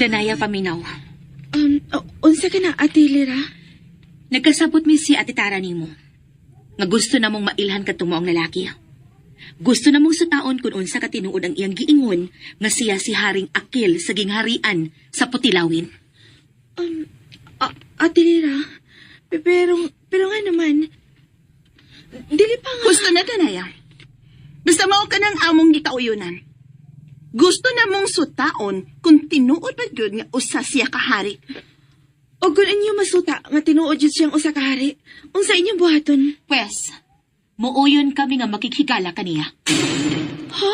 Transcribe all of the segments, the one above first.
Danaya, paminaw. Unsa ka na, Ate Lira? Nagkasabot mi si Ate Tara nimo. Nga gusto na mong mailhan kadtong maong lalaki. Gusto na mong sutaon kung unsa ka tinuod ang iyang giingon nga siya si Haring Akil sa gingharian sa Putilawin. Ate Lira, pero nga naman, dili pa nga. Gusto na, Danaya. Basta mao ka ng among gikauyunan. Gusto na mong sutaon kung tinuod ba gyud nga usa siya kahari. O kung inyo masuta nga tinuod jud siyang usa ka hari, unsa inyong buhaton? Pwes, muuyon kami nga makikhigala kaniya. Ha?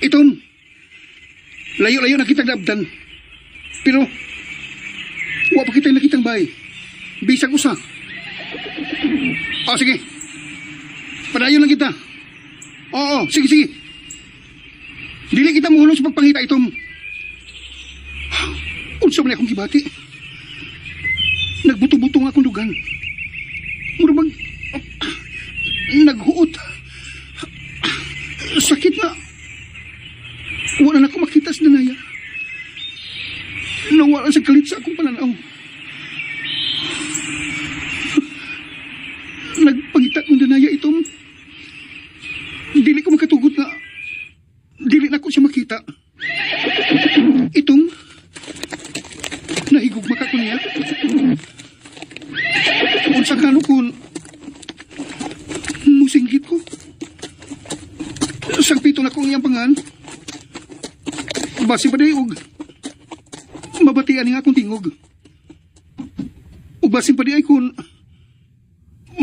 Itom, layo-layo na kitang naabdan. Pero, wa pa kitang nakitang bahay. Bisag usa. O, sige. Padayon lang kita. Oo, sige, sige. Dili kita muhulong sa pagpangita, Itom. Unsa man akong gibati. Nagbuto-buto nga akong dugan. Mura bang naghuot. Sakit na. Wala na ako makita sa Danaya. Nawala sa kalit sa akong pananaw. Nagpangita ng Danaya itong. Dili ko makatugot na dili na ko siya makita. Itong nahigugma ka ko niya. Unsa kano kun musinggit ko. Sangpito na ko ang iyang pangan. Basi pa day og mabatian nga akong tingog. Ug basin pa di ay kun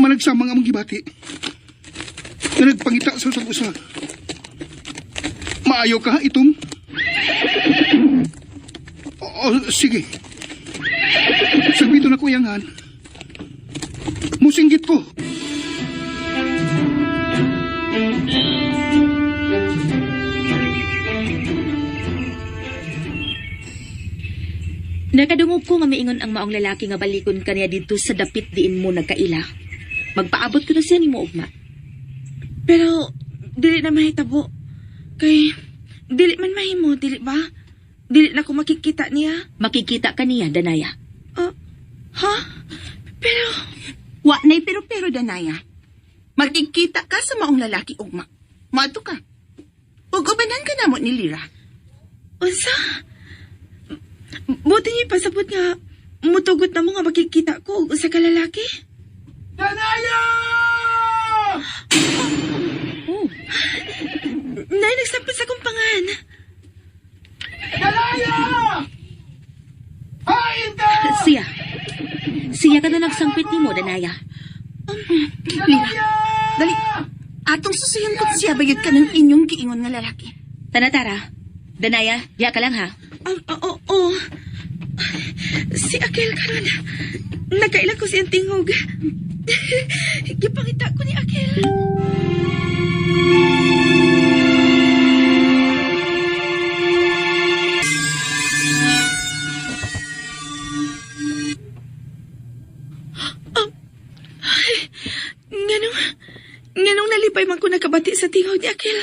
managsama nga among gibati. Nga nagpangita sa usag usa. Maayo ka itom. Oo, sige. Sagbito na ko iyangan. Musinggit ko. Nakadungog ko nga miingon ang maong lalaki nga balikon kaniya didto sa dapit diin mo nagkaila. Magpaabot ko na siya nimo ugma. Pero dili na mahitabo. Kay dili man mahimo, dili ba? Dili na ko makikita niya. Makikita ka niya, Danaya. Ah, ha? Pero Wa na'y pero-pero, Danaya. Magkikita ka sa maong lalaki ugma. Moadto ka. Ug ubanan ka namo ni Lira. unsa? Buti niyo pasabot nga mutugot na mo nga makikita ko og usa ka lalaki. Danaya! Oh, Nay, nagsampit sa akong pangan. Danaya! Hain ka! siya. Siya ka na nagsangpit nimo, Danaya. Lira, dali. Atong susuyon kung siya bayod ka ng inyong giingon nga lalaki. Tanatara. Danaya, diya ka lang ha. Oo, oo. Si Akil karon. Nagkaila ko siyang tingog. Gipangita ko ni Akil. Ay, nganong, nganong nalipay man ko nakabati sa tingog ni Akil.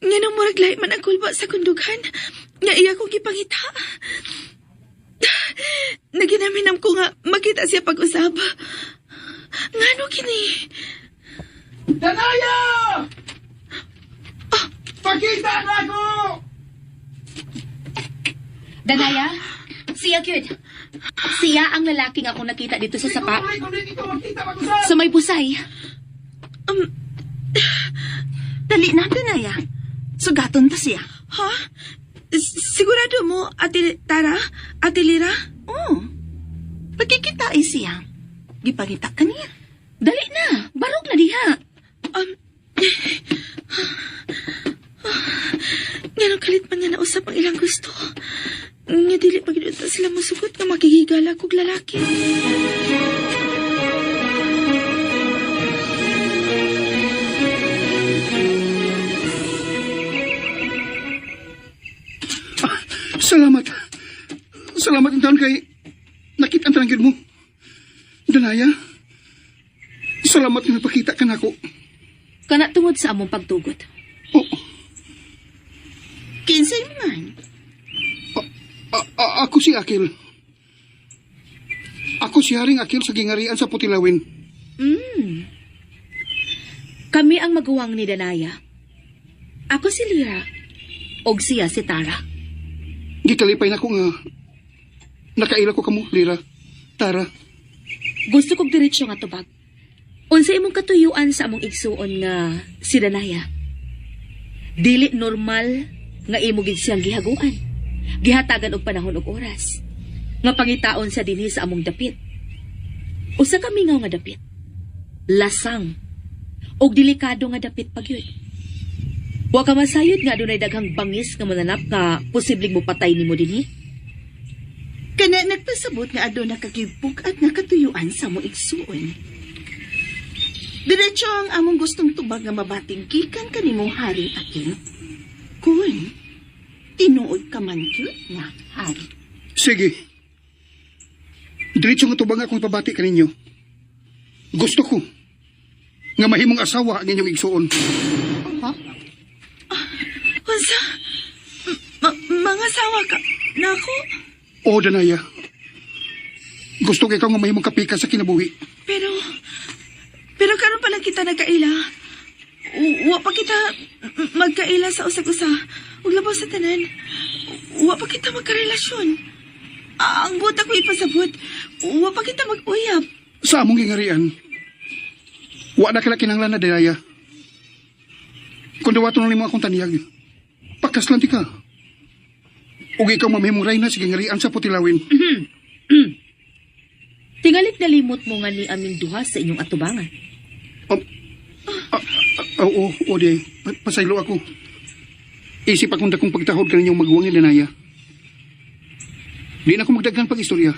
Nganong murag lahi man ang kulba sa kundughan nga iya kong gipangita. Naginaminam ko nga makita siya pag-usab. Ngano kini? Danaya! Pakita na ako! Danaya, siya gyud. Siya ang lalaking akong nakita dito sa sapa. Kung di ko makita mag-usap! Sa may busay. Dali na, Danaya. Sugaton ta siya. Ha? Sigurado mo, Ate Tara? Ate Lira? Oo. Pagkikita ay siya. Gipangita ka niya. Dali na, barog na diha. Nganong kalit man nga nausap ang ilang gusto. Nga dili pa gid unta sila musugot nga makigigala kog lalaki. Salamat. Salamat intaon kay nakita ang tanang mo. Danaya, salamat nga napakita ka nako. Kana tungod sa among pagtugot. Oh, Kinsay man. ako si Akil. Ako si Haring Akil sa gingarian sa Putilawin. Kami ang maguwang ni Danaya. Ako si Lira. Og siya si Tara. Gikalipay na ko nga nakaila ko kamo, Lira. Tara. Gusto kong diretsyo nga tubag. Unsa imong katuyuan sa among igsuon nga si Danaya? Dili normal nga imo gid siyang gihaguan. Gihatagan og panahon ug oras. Nga pangitaon sa dinhi sa among dapit. Usa ka mingaw nga dapit. Lasang. Og delikado nga dapit pagyud. Wa ka masayod nga adunay daghang bangis nga mananap nga posibleng mopatay nimo dinhi. Kana nagpasabot nga aduna kagibuk at nakatuyuan sa mo igsuon. Diretso ang among gustong tubag nga mabating gikan kanimo Haring Akil. Kun tinuod ka man gyud nga hari. Sige. Diretso nga tubang akong pabati kaninyo. Gusto ko nga mahimong asawa ang inyong igsuon. Unsa? Mga sawa ka nako? O, Danaya. Gusto ko ikaw nga mahimong kapika sa kinabuhi. Pero karon pa lang kita nagkaila. Wa pa kita magkaila sa usag-usa. Ug labaw sa tanan. Wa pa kita magkarelasyon. Ang buot ako ipasabot. Wa pa kita mag-uyab. Sa among gingarian, wa na kila kinahanglan na, Danaya. Kung dawaton lang nimo akong taniyag, pakaslan ti ka. Ug ikaw mamahimong reyna sa gingarian sa Putilawin. Tingalik nalimot mo nga ni aming duha sa inyong atubangan. Oo, oo, di. Pasaylo ako. Isip akong dakong pagtahod kaninyong maguwang ni Danaya. Di na ako magdaghan pag-istorya.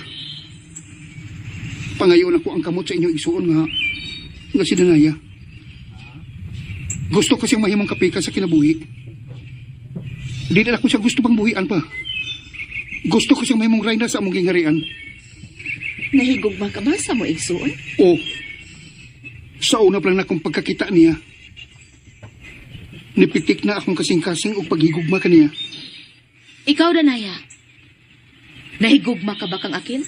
Pangayon ako ang kamot sa inyong igsuon nga si Danaya. Gusto ko siyang mahimong kapika sa kinabuhi. Di na ako siya gusto pang buhian pa. Gusto ko siyang mahimong reyna sa among gingharian. Nahigugma ka ba sa mo igsuon? O, sa una pa lang akong pagkakita niya, nipitik na akong kasing-kasing o paghigugma kaniya. Ikaw, Danaya. Nahigugma ka ba kang Akil?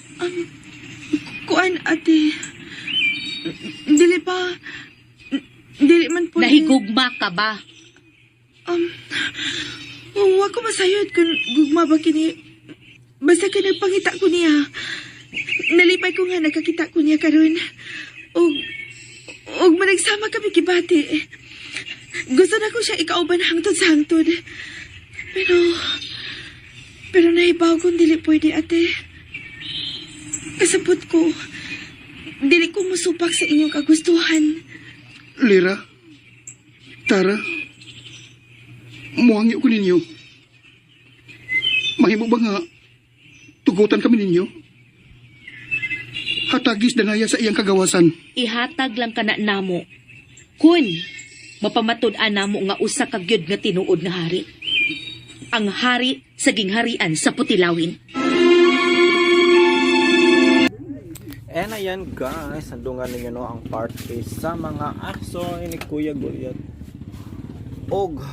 Kuan, ate. Dili pa. Dili man po. Nahigugma ka ba? Wa ko masayod kung gugma ba kini. Basta ka nagpangita ko niya. Nalipay ko nga nakakita ko niya karon. Og managsama kami gibati. Gusto na ko siya ikauban hangtod sa hangtod. Pero nahibaw kung dili pwede, ate. Kasabot ko, dili ko musupak sa inyong kagustuhan. Lira, Tara, muhangyo ko ninyo. Mahimo ba nga tugutan kami ninyo? Hatagis Danaya sa iyang kagawasan. Ihatag lang kana namo. Kun mapamatud-an namo nga usa ka gyud nga tinuod nga hari. Ang hari sa gingharian sa Putilawin. And ayan guys, sandungan ninyo no ang part 3 sa mga aso ni Kuya Goliath. Og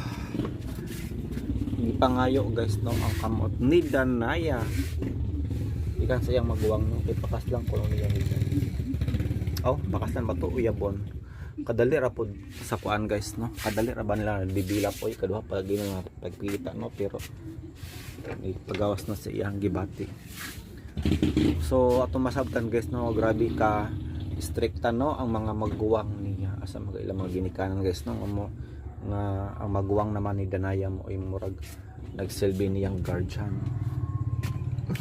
gipangayo guys no ang kamot ni Danaya. Ikan sa iyang maguwang no, kay pakaslang ko niya nito. Oh, pakaslan ba to uyabon? Kadali ra pod sa kuan guys no. Kadali ra ba nila bibila po kaduha pa gino pagpilita no, pero pagawas na sa iyang gibati. So atong masabtan guys no, grabe ka strikta no ang mga maguwang niya asa mga ilang mga ginikanan guys no, nga mo nga ang maguwang naman ni Danaya mo ay murag nagsilbi niyang guardian.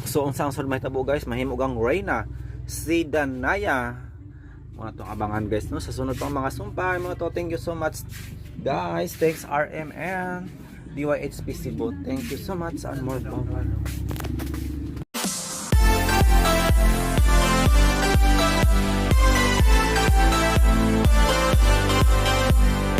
So unsa ang sunod mahitabo guys, mahimo kang reyna si Danaya. Mga itong abangan guys no sa sunod pang mga sumpay mga to. Thank you so much guys. Thanks RMN DYHPC Cebu. Thank you so much and more power.